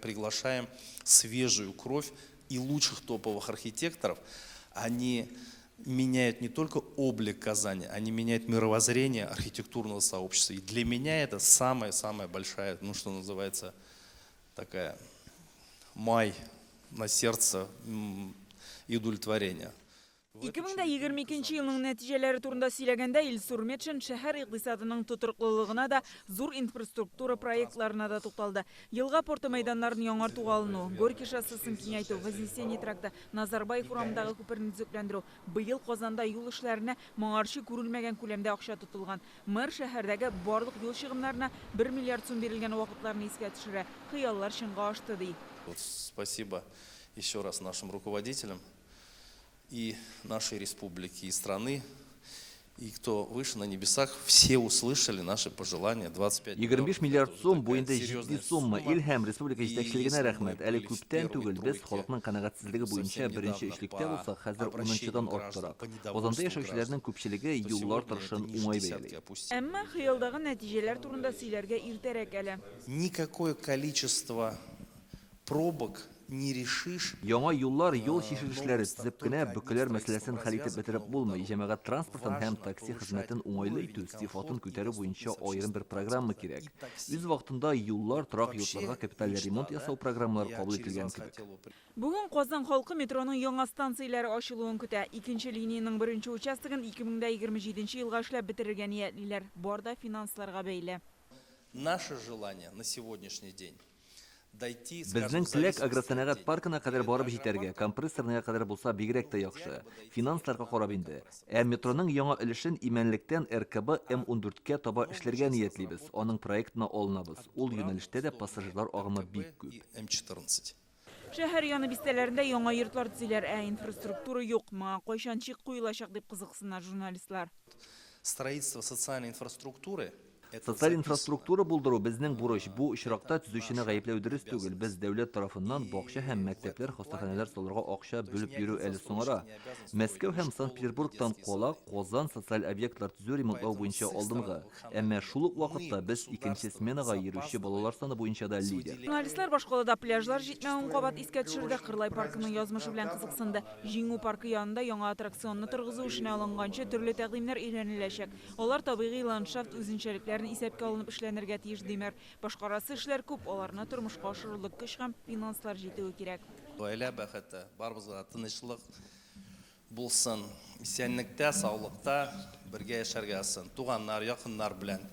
Приглашаем свежую кровь и лучших топовых архитекторов. Они меняют не только облик Казани, они меняют мировоззрение архитектурного сообщества. И для меня это самая-самая большая, ну, что называется, такая май на сердце и удовлетворение. 2022 елның нәтиҗәләре турында сөйләгәндә, Илсур Метшин шәһәр икътисадының тотрыклылыгына да, зур инфраструктура проектларына да тукталды. Елга порты мәйданнарын яңартуга алыну, Горький шоссесын киңәйтү, Вознесение тракты, Назарбаев урамындагы күперне төзекләндерү. Быел Казанда юл эшләренә моңарчы күрелмәгән күләмдә акча тотылган. Мэр шәһәрдәге барлык юл чыгымнарына 1 миллиард сум бирелгән вакытларны искә төшерә. Хыяллар чынга ашты, ди. Вот спасибо еще раз нашим руководителям и нашей республики, и страны, и кто выше на небесах, все услышали наши пожелания. 25 25 миллиард сум бу инде җитди сумма. Ил һәм республика җитәкчелегенә рәхмәт. Әле күптән түгел без халыкның канәгатьсезлеге буенча беренче өчлектә булсак, хәзер унынчыдан арттырак. Казанда яшәүчеләрнең күпчелеге юллар торышын уңай бәяли. Әмма хыялдагы нәтиҗәләр турында сөйләргә иртәрәк әле. Никакое количество пробок не решишь. Яңа юллар, юл чишелешләре төзеп кенә бөкеләр мәсьәләсен хәл итеп бетереп булмый. Җәмәгать транспортын һәм такси хезмәтен уңайлы итү, сыйфатын күтәрү буенча аерым бер программа кирәк. Үз вакытында юллар, торак йортларга капиталь ремонт ясау программалары кабул ителгән кебек. Бүген Казан халкы метроның яңа станцияләре ачылуын көтә. Икенче линиянең беренче участогын 2027 елга эшләп бетерергә ниятлиләр. Бар да финансларга бәйле. Наше желание на сегодняшний день дойти, Безнең теләк агросәнәгать паркына кадәр барып җитәргә, Компрессорныйга кадәр булса бигрәк тә яхшы. Финансларга карап инде. Ә метроның яңа өлешен Имәнлектән РКБ М14кә таба эшләргә ниятлибез. Аның проектына алынабыз. Ул юнәлештә дә пассажирлар агымы бик күп. М14. Шәһәр яны бистәләрендә яңа йортлар төзиләр, ә инфраструктура юк. Моңа кайчан чик куелачак, дип кызыксына журналистлар. Строительство социальной инфраструктуры. Социаль инфраструктура булдыру безнең бурыч. Бу очракта төзүчене гаепләү дөрес түгел. Без дәүләт тарафыннан бакча һәм мәктәпләр, хастаханәләр салырга акча бүлеп йөрү әле соңара. Мәскәү һәм Санкт-Петербургтан кала, Казан социаль объектлар төзү, ремонтлау буенча алдынгы. Әмма шул ук вакытта без икенче сменага йөрүче балалар саны буенча да лидер. Журналистлар башкалада пляжлар җитмәвен кабат искә төшерде, Кырлай паркының язмышы белән кызыксынды. Җиңү паркы янында яңа аттракционны торгызу эшенә алынганчы төрле тәкъдимнәр өйрәнеләчәк. Алар табигый ландшафт үзенчәлекләрен исәпкә алынып эшләнергә тиеш, ди мэр. Башкарасы эшләр күп, аларны тормышка ашырырлык көч һәм финанслар җитүе кирәк. Гаилә бәхете, барыбызга да тынычлык булсын. Исәнлектә, саулыкта бергә яшәргә язсын. Туганнар, якыннар белән.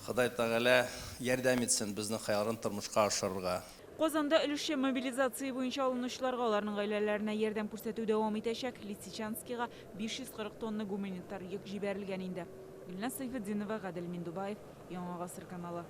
Ходай Тәгалә ярдәм итсен безнең хыялларны тормышка ашырырга. Казанда өлешчә мобилизация буенча алынучыларга, аларның гаиләләренә ярдәм күрсәтү дәвам итәчәк. Лисичанскига 540 тонна гуманитар йөк җибәрелгән инде. Гөлназ Сәйфетдинова, Гадел Миндубаев, Яңа Гасыр каналы.